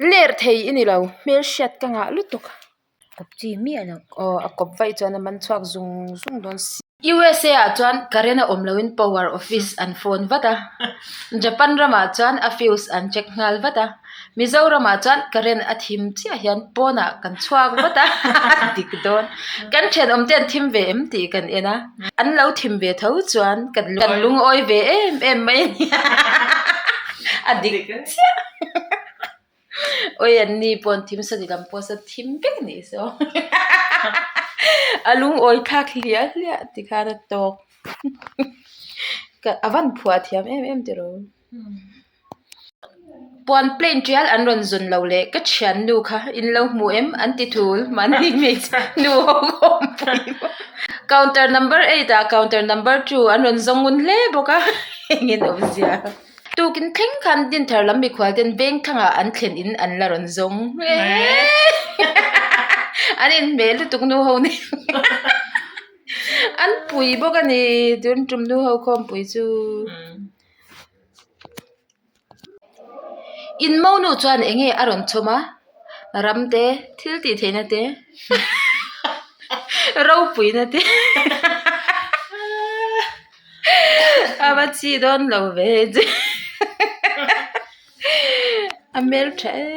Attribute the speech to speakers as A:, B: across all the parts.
A: Ler thei i ni lo, hmelhriat ka ngah lutuk.
B: Kawp chi miah loh.
A: Aw a kawp vaih chuan a man chhuak zung zung dawn si. USA ah chuan current a awm loin power office an phone vat a, Japan ramah chuan a fuse an check nghal vat a, Mizoramah chuan current a thim chiah hian pawnah kan chhuak vat a, dik dawn. Kan thenawm te an thim ve em tih kan en a, an lo thim ve tho chuan kan lungawi ve em em mai a ni a dik chiah. Awi an ni pawh an thim sani lam pawh sawn thim vek a nih saw a lungawi thlak hliah hliah tikhan a tawk a van phuah thiam em em tiraw. Puan plane tial an rawn zawn lo leh ka thiannu kha in lo hmu em an ti thul mahni hmeichhe nu ho khawmpui counter number eight ah counter number two an rawn zawng ngun hle bawk a eng in awmzia tukin thleng khan dinthar lam mikhual ten veng thlangah an thlen in an la rawn zawng an inhmeh lutuk nu ho nen an pui bawk a ni tun tum nu ho khawmpui chu. In monu chuan eng nge a rawn chhawm a, ram te, thil tih theihna te, ropuina te a va chi dawn lo ve a hmeltha e.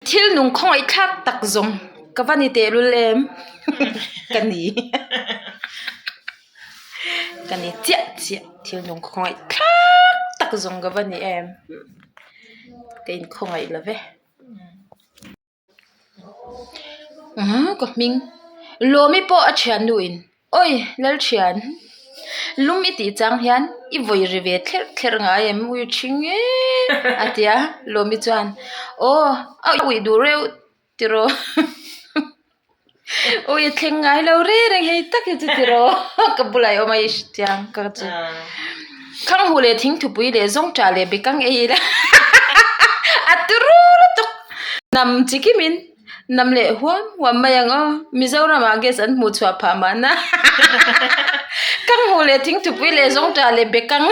A: Thil nung khawngaih thlak tak zawng ka va ni tehlul em ka ni ka ni chiah chiah thil nung khawngaih thlak tak zawng ka va ni em ka inkhawngaih lo ve ka hming Lawmi pawh a thiannu in. Awi Lalthian, lum i tih chang hian i vawi ri ve thlerh thlerh ngai em ui thing e a ti a, Lawmi chuan aw a uih duh reuh tiraw ui a thleng ngai lo reng reng hei tak hi chu tiraw ka bulah i awm a i hre chiang ka chu Khanghu leh thingthupui leh zawngṭah leh bekang ei ila a turu lutuk nam chi kimin. Nam leh huam huam mai ang aw. Mizoramah gas an hmuh chhuah phah mahna. Kang hmuh leh thingthupui leh zawngṭah leh bekang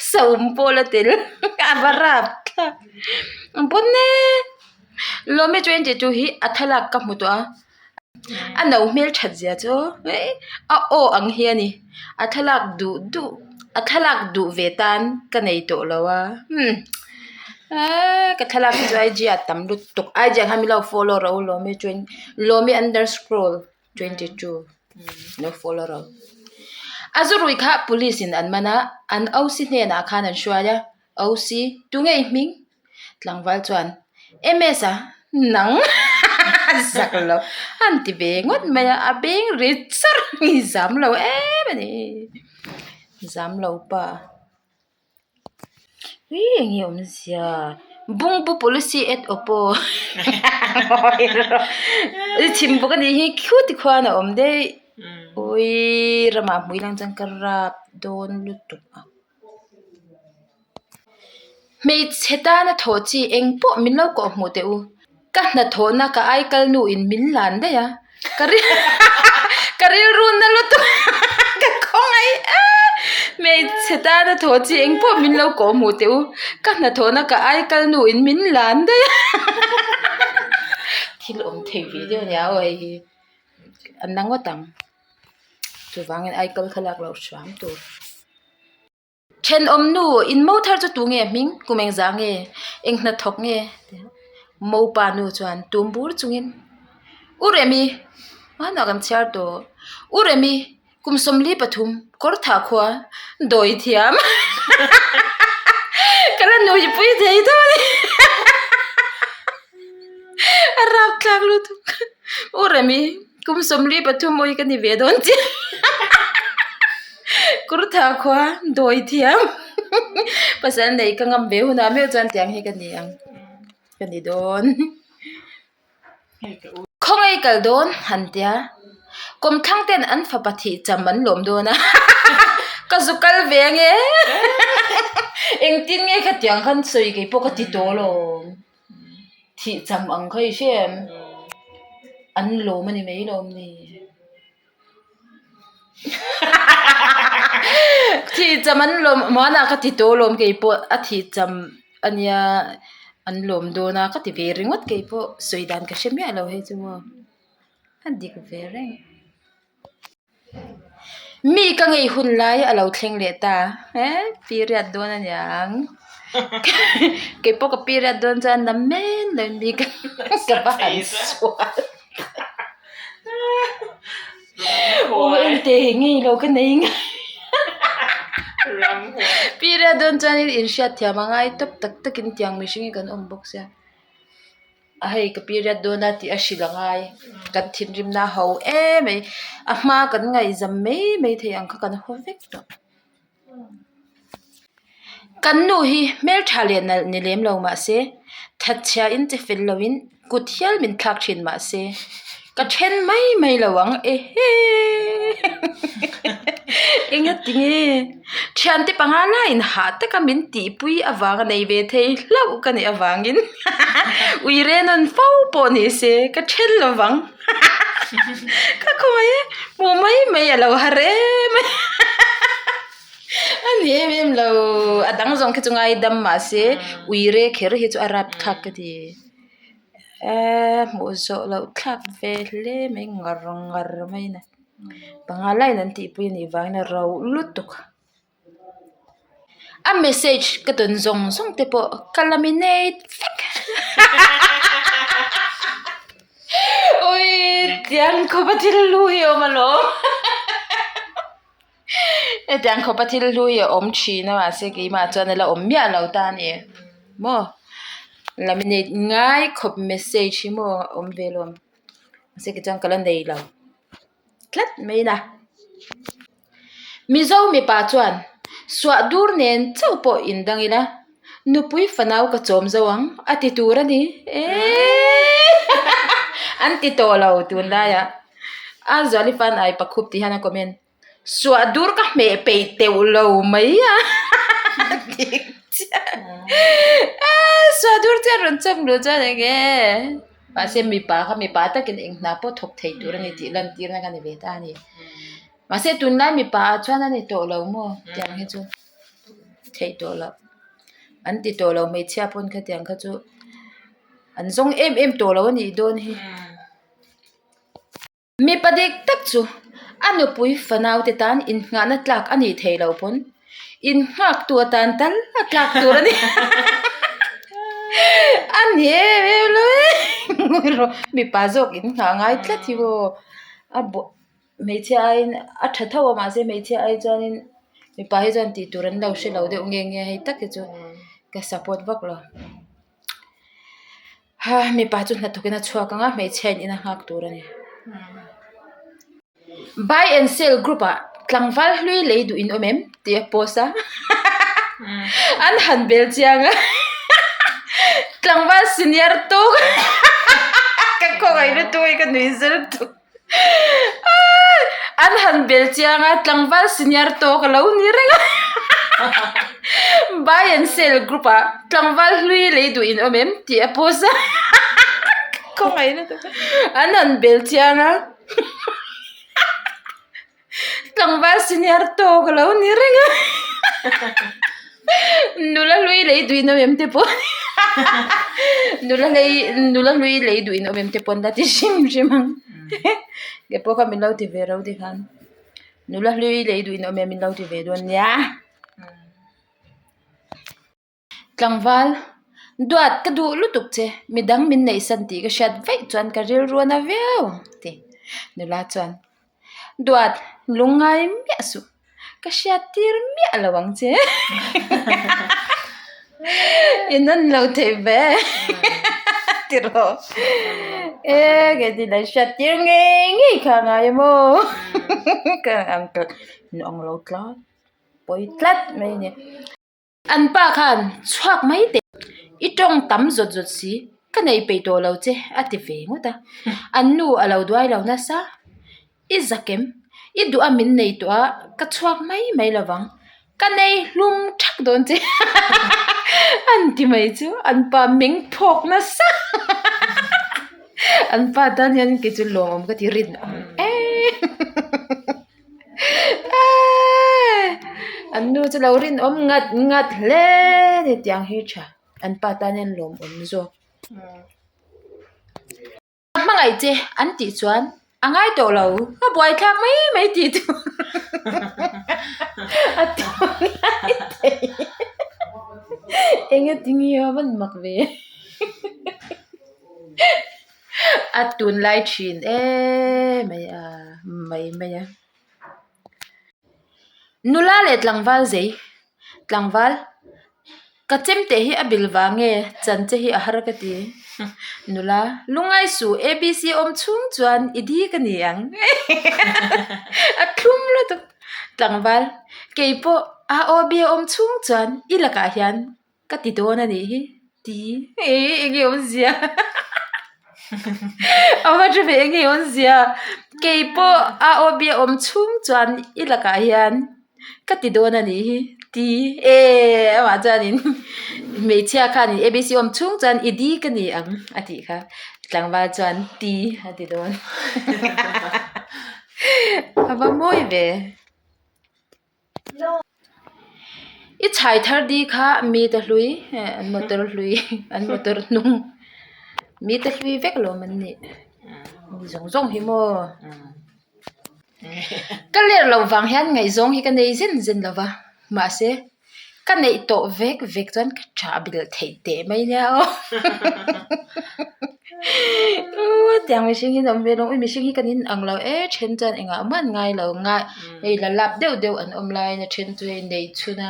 A: saum pawh la tel a va rap thlak. Pawn e Lawmi 22 hi a thlalak ka hmu tawh a. A no hmel that zia chu a aw ang hi a ni. A thlalak duh duh a thlalak duh ve tan ka nei tawh lo a umm eee ka thlalak hi chu IG ah tam lutuk IG ah khan min lo follow rawh u Lawmi Lawmi underscore 22 lo follow rawh u. A zurui kha police in an man a an OC hnenah khan an hruai a OC tunge i hming? Tlangval chuan MS a nang zak lo an ti ve ngawt mai a, a beng ri char i zam lo em a ni zam lo pa ui eng nge awmzia bungbu policy at oppo i chhim bawk a nih hi khute khuan a awm daih ui ramah hmui lang chuan ka rap dawn lutuk a. Hmeichhe tana thawh chi eng pawh min lo kawh hmuh teh u. Ka hnathawhna ka aikal nuin min lan daih a, ka ka rilru na lutuk ka khawngaih a. Hmeichhe tana thawh chi eng pawh min lo kawh hmuh teh u. Ka hnathawhna ka aikal nuin min lan daih a. Thil awm thei ve deuh a nia aw hei hi. A na ngawt ang. Chuvangin aikal kha lak loh hram tur. Thenawm nu, in mo thar chu tu nge hming? Kum engzah nge? Eng hnathawk nge? Mopa nu chuan tum bur chungin, U Remi, hmanah kan chhiar tawh. U Remi, kum 43, kawr thah khua, dawi thiam. Ka la nuipui thei tho a ni. A rapthlak lutuk. U Remi. Kum 43 awi ka ni ve dawn chiah Kurtha khua dawi thiam pasal nei ka ngam ve hunah meuh chuan tiang hi ka ni ang ka ni dawn khawngaih kal dawn han tia kawmthlang ten an fapa thih cham an lawm dawn a ka zu kal ve ange engtin nge khatiang khan sawi kei pawh ka ti tawh alawm. Thih cham ang kha i hre em? An lawm a ni mai lawm ni? Thih cham an lawm hmanah ka ti tawh alawm keipawh a thih cham a nia an lawm dawn a ka ti ve ringawt keipawh sawi dan ka hre miah lo hei chu maw a dik ve reng. Mi ka ngei hun lai a lo thleng leh ta he period dawn a niang keipawh ka period dawn chuan na men lo in mi ka va han sual aw engte ngei lo ka nei ngai period dawn chuan in hriatthiam a ngai tawp tak takin tiang mihring hi kan awm bawk sia. A hei ka period dawn a tih a hrilh a ngai kan thinrimna a ho em mai a hma kan ngaihzam mai mai thei ang kha kan haw vek tawh. Kan nu hi hmeltha leh nalh ni lem lo mahse thatchhia in che fel lo in kut hial min thlak thin mahse ka then mai mai lo ang ehe enga tinge thiante panga laiin hah taka min tihpui avanga nei ve thei hlauh ka nih avangin uire nawn fo pawh ni se ka then lo vang ka khawngaih e hmuh mai mai a lo har em a a ni em em lo a dang zawng khi chu ngaidam mahse uire kher hi chu a rapthlak ka ti. Eee hmuh zawh loh thlak ve hle mai ngar ngar mai a ni panga laiin an tihpui a nih vangin a ro lutuk a message ka tawn zawng zawng te pawh ka laminate vek awii tiang khawp a thil hlu hi a awm alawm. Hetiang khawpa thil hlui a awm thin a mahse keimah chuan a la awm miah lo ta a ni maw laminate ngai khawp message hi maw a awm ve lawm mahse kei chuan ka la nei lo tlat mai na Mizo mipa chuan suah dur nen chauh pawh indang ila nupui fanau ka chawm zo ang a ti tur a ni eeee an ti tawh lo tunlaiah a Zuali fan ai pakhup tih hian a comment. Suah dur ka hmeh peih teuh lo mai a dik chiah suah dur chiah rawn chawm luh chuan eng nge mahse mipa kha mipa takin eng hna pawh thawk thei tur a ni tih lantir na ka ni ve ta a ni mahse tunlai mipa ah chuan a ni tawh lo maw tiang hi chu theih tawh loh an ti tawh lo hmeichhia pawn khatiang kha chu an zawng em em tawh lo a nih dawn hi. Mipa dik tak chu a nupui fanaute tan innghahna tlak a nih theih loh pawn innghaktu atan tal a tlak tur a ni. A ni em em lo e mipa zawk innghah ngai tlat hi aw a buh hmeichhia aiin a tha tho a mahse hmeichhia ai chuanin mipa hi chuan tih tur an lo hre lo deuh nge nge hei tak hi chu ka support vak lo. Ha mipa chu hnathawkin a chhuak ang a hmeichhia in in a nghak tur a ni. Buy and sell group ah tlangval hlui lei duh in awm em tih a post a an han bel chiang a tlangval senior tawk ka khawngaih lutuk hi ka nui zel tuk an han bel chiang a tlangval senior tawk a lo ni reng a buy and sell group ah tlangval hlui lei duh in awm em tih a post a khawngaih lutuk an han bel chiang a tlangval senior tawk a lo ni reng a nula hlui lei duh in awm em te pawh nula hlei nula hlui lei duh in awm em te pawh an la ti hrim hrim ang keipawh kha min lo ti ve ro tikhan nula hlui lei duh in awm em min lo ti ve dawn nia. Tlangval, Duat ka duh lutuk che, midang min neihsan tih ka hriat vaih chuan ka rilru a na viau ang ti. Nula chuan, Duat, lungngai miah suh, ka hriat tir miah lo ang che. I nan lo thei ve ti rawh. E kei lo hriat tir ngei ngei kha a ngai maw? Ka ang ang lo tlat, pawi tlat mai a ni. An pa khan chhuak mai teh i tawng tam zawt zawt si ka nei peih tawh lo che a ti ve ngawt a an nu a lo duai lo nasa i zakem i duh a min nei tawh a ka chhuak mai mai lo vang ka nei hlum thak dawn che an ti mai chu an pa meng phawk nasa an pa tan hian kei chu lawmawm ka ti rinawm em. An nu chu lo rinawm ngat ngat hle a ni tiang hi tha an pa tan hian lawmawm zawk. Ka hmangaih che an tih chuan a ngai tawh lo a buaithlak mai mai tih chu a ti ngai thei eng ati nge a van mak ve a tunlai thin em mai a mai mai a. Nula leh tlangval zei tlangval ka chem teh hi a bil vang nge chan che hi a har ka ti nula lungngai suh abc awm chhung chuan i di ka ni ang a thlum lutuk tlangval keipawh aob awm chhung chuan i lakah hian Ka ti dawn a nih hi ti eng nge awmzia a va tha ve eng nge awmzia keipawh a aw bia awm chhung chuan i lakah hian ka ti dawn a nih hi ti eh amah chuanin hmeichhia khanin a b c awm chhung chuan i di ka ni ang a tih kha tlangval chuan ti a ti dawn a va mawi ve. I chhai thar di kha mite hlui an motor hlui an motor hnung mite hlui vek lawm an nih mi zawng zawng hi maw ka ler loh vang hian ngaihzawng hi ka nei zen zen lo va mahse ka neih tawh vek vek chuan ka tha bil theih teh mai nia aw tiang mihring hi an awm ve lo mihring hi kan inang lo e then chuan engah mah an ngai lo ngai hei la lap deuh deuh an awm laiin a then chu hei nei chhun a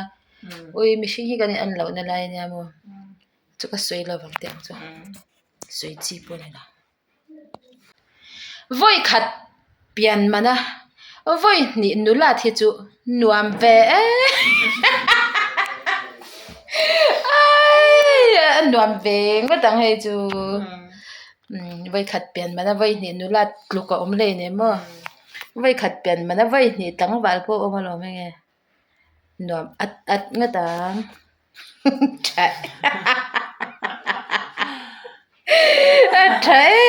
A: ui mihring hi kan in an loh na lai ania maw chu ka sawi lo vang teh ang chu sawi chi pawh a ni lo. Vawi khat pian man a vawi hnih nulat hi chu nuam ve em nuam ve ngawt ang hei chu vawi khat pian man a vawi hnih nulat tluk a awm hlei nem maw vawi khat pian man a vawi hnih tlangval pawh a awm alawm enge. Nuam at at ngawt ang tha a tha e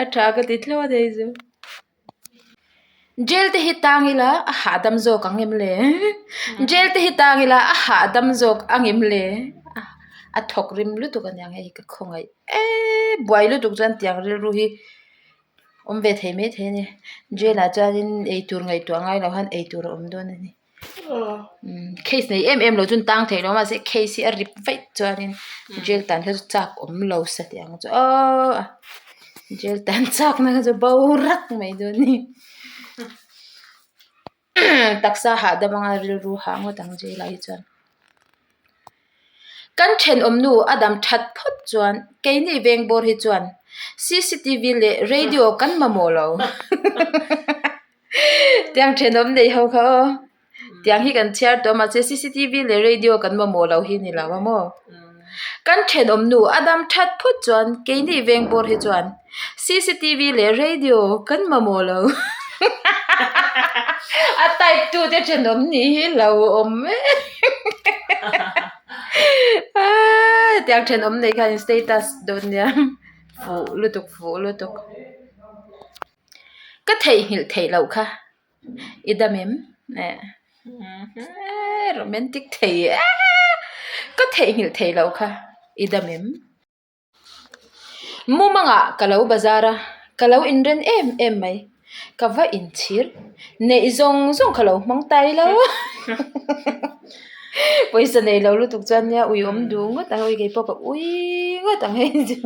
A: a tha ka ti thlawt hei chu jail te hi tang ila a hahdam zawk ang em le jail te hi tang ila a hahdam zawk ang em le a thawk rim lutuk aniang hei ka khawngaih em buai lutuk chuan tiang rilru hi. Awm ve thei mai thei a ni jail ah chuanin eitur ngaihtuah ngai lo khan eitur a awm dawn a ni case nei em em lo chu an tang thei lo a mahse case hi a rip vaih chuanin jail tan kha chu chak awm lo satih ang chu aww jail tan chak na kha chu bo rak mai dawn a ni taksa hahdam anga rilru hah ngawt ang jail ah hi chuan. Kan thenawm nu a dam that phawt chuan keini veng bawr hi chuan cctv leh radio kan mamawh lo tiang thenawm nei ho kha aw tiang hi kan chhiar tawh a mahse cctv leh radio kan mamawh lo hi ni lo a maw kan thenawm nu a dam that phawt chuan keini veng bawr hi chuan cctv leh radio kan mamawh lo a type tu te thenawm nih hi lo awm tiang thenawm nei khan status dawn nia fuh lutuk fuh lutuk ka theihnghilh theih loh kha i dam em romantic thei ka theihnghilh theih loh kha i dam em. Mumangah ka lo bazar a, ka lo inren em em mai. Ka va inchhir, neih zawng zawng ka lo hmang tai lo. Pawisa nei lo lutuk chuan nia ui awm duh ngawt ang, ui keipawh ka ui ngawt ang hei chu.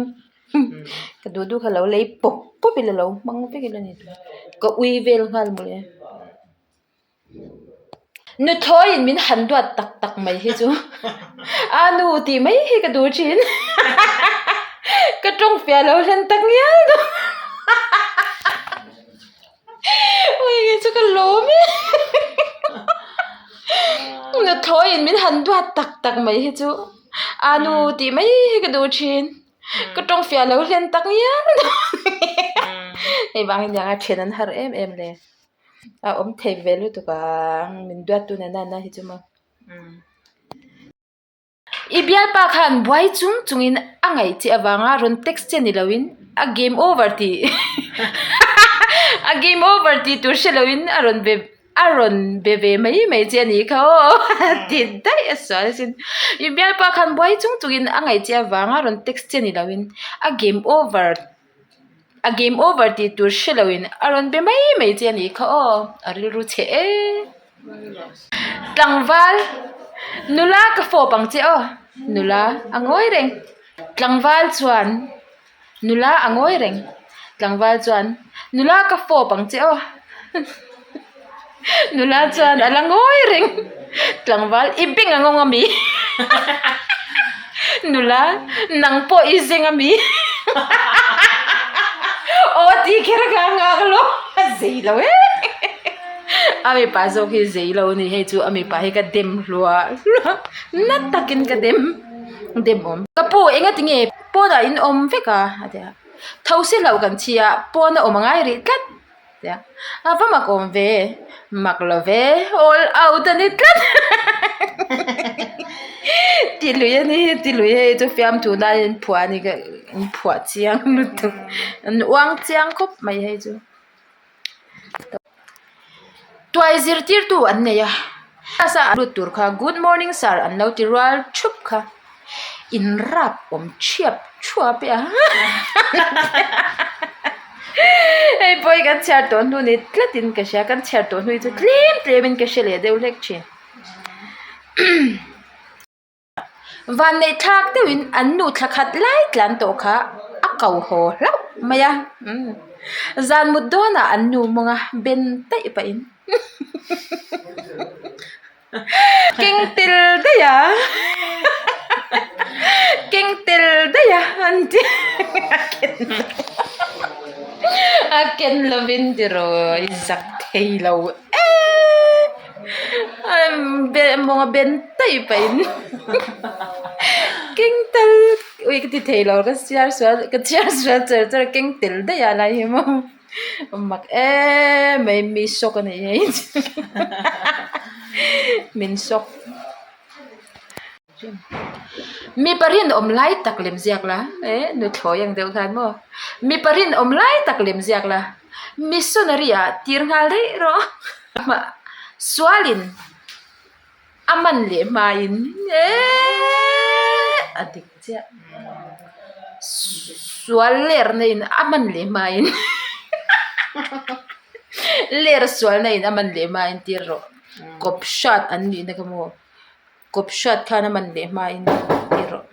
A: Ka duh duh kha lo lei pawp pawp ila lo hmang vek ila ni tur, ka ui vel nghal mawle. Nuthlawiin min han duat tak tak mai hi chu a nu tih mai hi ka duh thin ka tawng fiah lo hlen tak ngial dawn ui kei chu ka lawm e nuthlawiin min han duat tak tak mai hi chu a nu tih mai hi ka duh thin ka tawng fiah lo hlen tak ngial dawn hei vang hi nia then an har em em le. A awm thei ve lutuk ang min duat tu nena na hi chu maw. I bialpa khan buai chung chungin a ngaih che avanga rawn text che ni loin a game over tih a game over tih tur hre loin a rawn be. A rawn be ve mai mai che a nih kha aw a ti daih a sual asin. I bialpa khan buai chung chungin a ngaih che avanga rawn text che ni loin a game over a game over tih tur hre loin a rawn be mai mai che a nih kha aw a rilru chhe e. Tlangval nula ka fawp ang che aw nula a ngawi reng. Tlangval chuan Nula a ngawi reng. Tlangval chuan, Nula ka fawp ang che aw. Nula chuan a la ngawi reng. Tlangval, I beng a ngawng a mi? Nula, Nang pawh i zeng a mi? Aw tih kher kha a nghak lo. A zei lo e. A mipa zawk hi zei lo a ni. Hei chu a mipa hi ka dem hluah hluah. Na takin ka dem. Dem awm. Ka pu engatinge Pawnah in awm vek a a ti a, tho si hlauh kan chhi a, pawn a awm a ngai rih tlat a ti a, a va mak awm ve, mak lo ve, all out a ni tlat ti lui a ni, ti lui hei chu fiamthu nan in phuah a ni ka in phuah chiang lutuk an uang chiang khawp mai hei chu. Tuai zirtirtu an nei a, class a lut tur kha good morning sir an lo ti rual thup kha in rap awm thiap thuap e a hei pawh hi kan chhiar tawh hnu ni tlat in ka hria kan chhiar tawh hnu hi chu tlem tlem in ka hre leh deuh hlek thin. Vanneih thlak deuhin an nu thla khat lai tlan tawh kha a ko haw hlauh mai a, zan mut dawnah an nu mawnga ben daih pahin keng tel daih a keng tel daih a an ti a ken lovin tiraw i zak thei lo eee. Mawnga ben taih pahin keng tel ui ka ti thei lo ka chhiar sual ka chhiar sual char char a keng tel daih a lai hi maw mak em mai mi shock a nih hi min shock. Mipa rinawm lai tak lem ziak la eh nuthlawi ang deuh khan maw mipa rinawm lai tak lem ziak la missionary ah tir nghal daih rawh sualin a man leh hmain eeeeh a dik chiah sual ler na in a man leh hmain ler sual na in a man leh hmain tir rawh kawp hrat an nih na kha maw. Kawp hriat khan a man leh hmain ti rawh.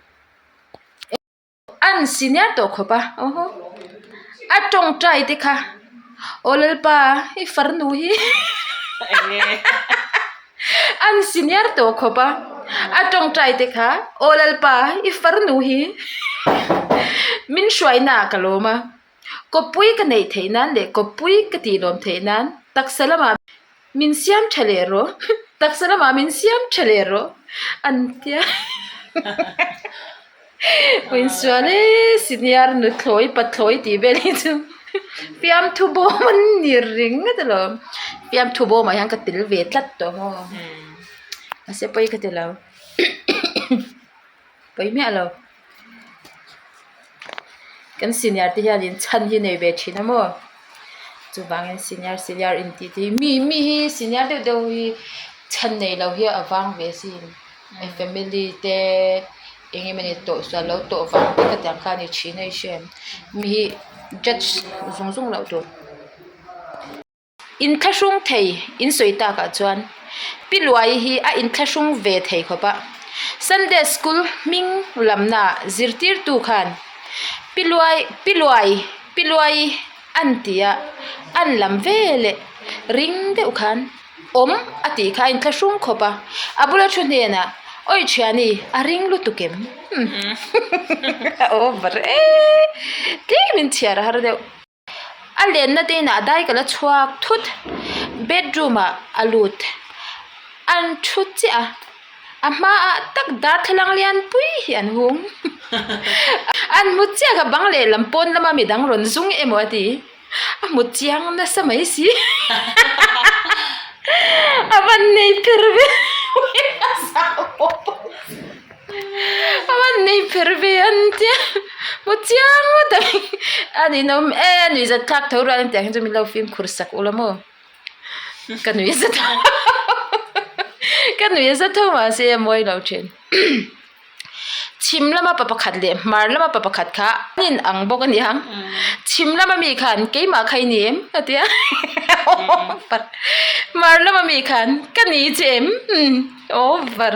A: An senior tawh khawp a awhaw a tawngtai te kha aw lalpa i farnu hi an senior tawh khawp a a tawngtai te kha aw lalpa i farnu hi min hruaina ah ka lawm a kawppui ka neih theih nan leh kawppui ka tih lawm theih nan taksa lamah Min siam tha leh rawh, taksa lamah min siam tha leh rawh an tia Insual e senior nuthlawi pathlawi tih vel hi chu fiamthu bawm an ni ringawt alawm fiamthu bawmah hian ka tel ve tlat tawh maw mahse pawi ka ti lo pawi miah lo. Kan senior te hianin chhan hi nei ve thin a maw chuvangin senior senior intih te hi mi mi hi senior deuh deuh hi chhan nei lo hi a vang ve asin family te eng emawni tawh sual lo tawh vang te ka tiang kha a ni thin a i hria em mi hi judge zung zung loh tur. Inthlahrung thei in sawi takah chuan Pi Luai hi a inthlahrung ve thei khawp a, Sunday School hming lamnaah zirtirtu khan Pi Luai, Pi Luai, Pi Luai an ti a, an lam ve leh ring deuh khan awm a tih kha a inthlahrung khawp a, a bula thu hnenah Awi thiani a ring lutuk em? A over e, tlem in chhiar a har deuh. A lenna te inah dai ka la chhuak thut bedroom ah a lut an thu chiah a a hmaah tak darthlalang lian pui hi an hung an hmu chiah kha bang lehlam pawn lama midang rawn zung emaw a ti a hmu chiang nasa mai si a van nei pher ve A van nei pher ve an tia hmu chiang ngawt ang a ninawm e a nuihzat thlak tho rual an tih ang hi chu min lo fimkhur sak ula maw. Ka nui za tho ka nui za tho mahse a mawi lo thin. Chhim lama pa pakhat leh hmar lama pa pakhat kha an in ang bawk a nia. Chhim lama mi khan keimah kha i ni em a ti a hmar lama mi khan ka ni che em over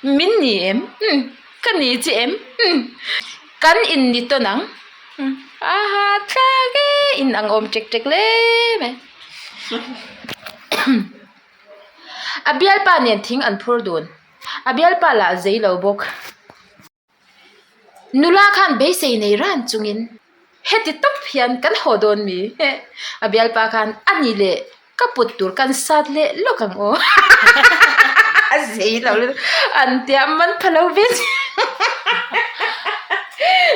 A: min ni em ka ni che em kan in ni tawn ang aha thlak e in ang awm ṭek ṭek hle mai. A bialpa nen thing an phur dun. A bialpa lah zei lo bawk. Nula khan beisei nei ran chungin heti tawp hian kan haw dawn mi? A bialpa khan a ni leh ka put tur kan sat leh lawk ang aw. A zei lo lutuk an tia man pha lo ve che.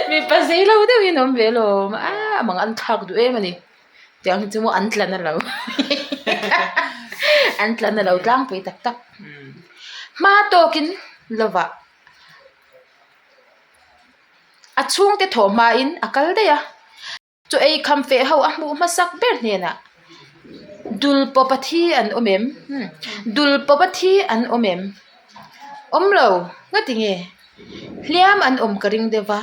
A: Mipa zei lo deuhin awm ve alawm a amang an thlak duh em a ni. Tiang hi chu maw an tla na lo an tla na lo tlangpui tak tak hma tawkin lovah a chhungte thawh hmain a kal daih a chaw ei kham feh ho a hmuh hmasak ber hnenah dul pawp a thi an awm em dul pawp a thi an awm em awm lo ngati nge hliam an awm ka ring deuh va.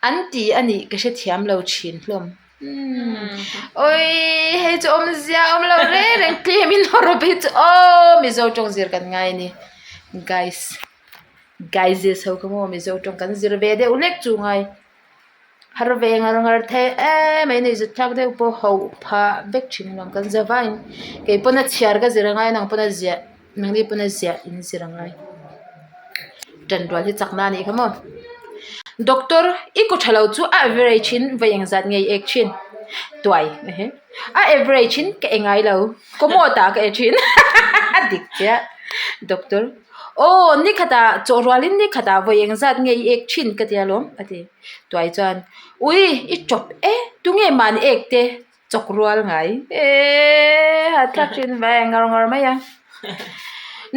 A: An ti a nih ka hrethiam lo thin hlawm. Awii hei chu awmzia a awm lo reng reng tlemin hawrawp hi chu aw Mizo tawng zir kan ngai a ni. Guys guyses ho kha maw Mizo tawng kan zir ve deuh hlek chu ngai. Har ve ngar ngar thei em mai ni zut thlak deuh pawh ho phah vek thin alawm kan za vaiin. Kei pawn a chhiar ka zir angai nang pawn a ziah. Nangni pawn a ziah in zir ang lai. Ṭan rual hi chakna a nih kha maw. Doctor, i kaw ṭha lo chu a average in vawi engzat nge i ek ṭhin? Tuai, ehe. A average in ka e ngai lo. Kawmawt ah ka e ṭhin. A dik chiah. Doctor, Aw, ni khatah chawh rualin ni khatah vawi engzat nge i ek ṭhin ka ti alawm, a ti. Tuai chuan, Ui, i ṭawp e, tunge mahni ek te? Chawk rual ngai eee ha thlak thin ve ngar ngar mai a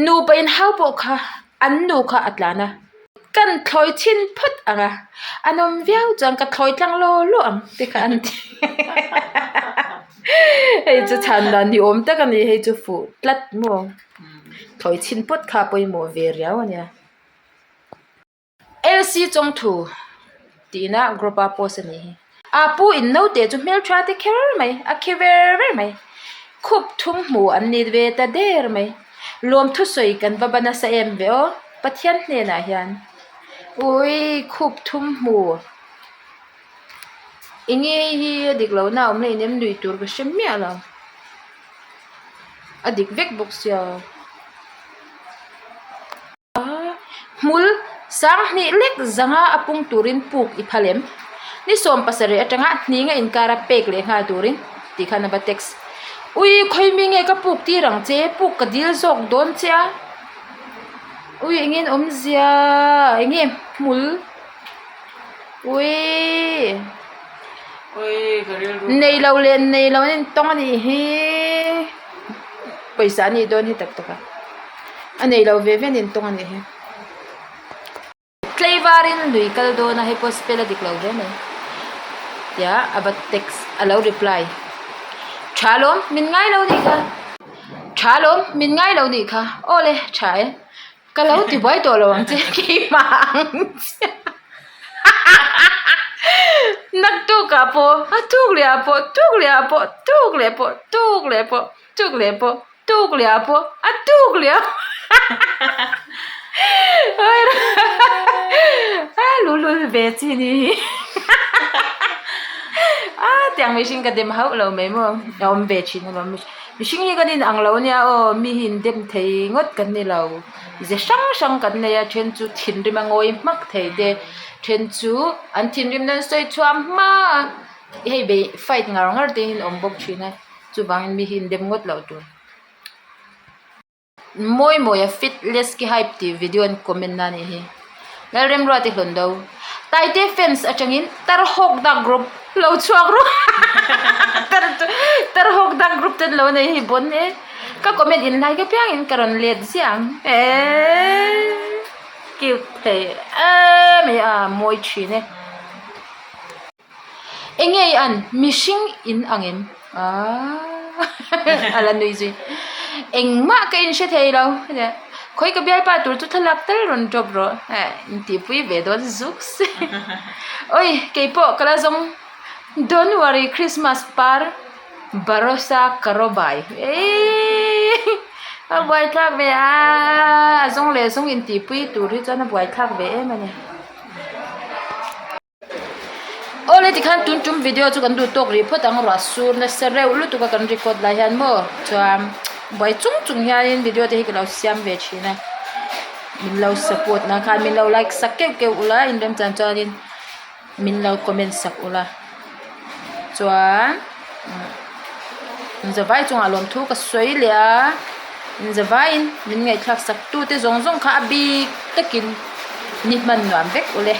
A: nupa in hau pawh kha an nu kha a tlan a kan thlawi chhin phawt ang a a nawm viau chuan ka thlawi tlang law law ang te kha an ti hei chu chhan dan ni awm tak a ni hei chu fuh tlat maw thlawi chhin phawt kha a pawimawh ve riau a nia. LC Chawngthu tihna group a post a nih hi. A pu in naute chu hmeltha te kher mai a khi ver ver mai khup thum hmu an ni ve ta der mai lawm thusawi kan va ba nasa em ve aw Pathian hnenah hian ui khup thum hmu enge hi a dik lo na awm hleinem lui tur ka hre miah lo a dik vek bawk sia. Hmul sanghnih lek zanga a pung turin puk i phal em? Ni 17 atanga hninga inkara pek leh nghal turin tih khan a va text. Ui khawi mi nge ka puk tir ang che, puk ka dil zawk dawn che a. Ui eng in awmzia eng nge hmul ui nei lo leh nei lo an intawng a nih hi pawisa a nih dawn hi tak tak a. A nei lo ve ve nen tawng a nih hi. Tlaivarin lui kal dawn a hei pawh spell a dik lo hle mai tia a va text a lo reply tha lawm min ngai lo nih kha tha lawm min ngai lo nih kha aw le tha e ka lo ti buai tawh lo ang che keimah ang che naktukah pawh a tuk leh ah pawh tuk leh ah pawh tuk leh pawh tuk leh pawh tuk leh pawh. Tuk leh ah pawh a tuk leh ah a luhlul ve chi ni hi a tiang mihring ka dem hauh lo mai maw a awm ve thin alawm mihring hi kan inang lo ania aw mi hi in dem thei ngawt kan ni lo ze hrang hrang kan nei a then chu thinrim a ngawi hmak thei te then chu an thinrim nan sawi chhuah hma a hei bei fight ngar ngar te hi an awm bawk thin a. Chuvangin mi hi in dem ngawt loh tur. Mawi mawi a fit let's ki hype tih video an comment na anih hi. Lalremruati hlawn do. Taite fans atangin tar hawk dak group lo chhuak ru. Tar tar hawk dak group ten lo nei hi bon e. Ka comment in like apiangin ka rawn let ziah ang. Eeii cute thei em mai a mawi thin e. Enge i an? Mihring in ang em? Aaa a la nui zui engmah ka inhre thei lo khawi ka bialpa tur chu thlalak tal rawn drop rawh eh intihpui ve dawn zuk se awi keipawh ka la zawng don't worry christmas par barosa karobai eii a buaithlak ve a a zawng leh zawng intihpui tur hi chuan a buaithlak ve em a ni. Awle tikhan tun tum video chu kan duh tawk rih phawt ang ruah sur nasa reuh lutuk a kan record lai hian maw chuan buai chung chung hianin video te hi ka lo siam ve thin a min lo support nan khan min lo like sak keuh keuh ula inremchan chuanin min lo comment sak ula chuan zavai chungah lawmthu ka sawi leh a zavaiin min ngaihthlak sak tute zawng zawng kha a bik takin ni hman nuam vek ule.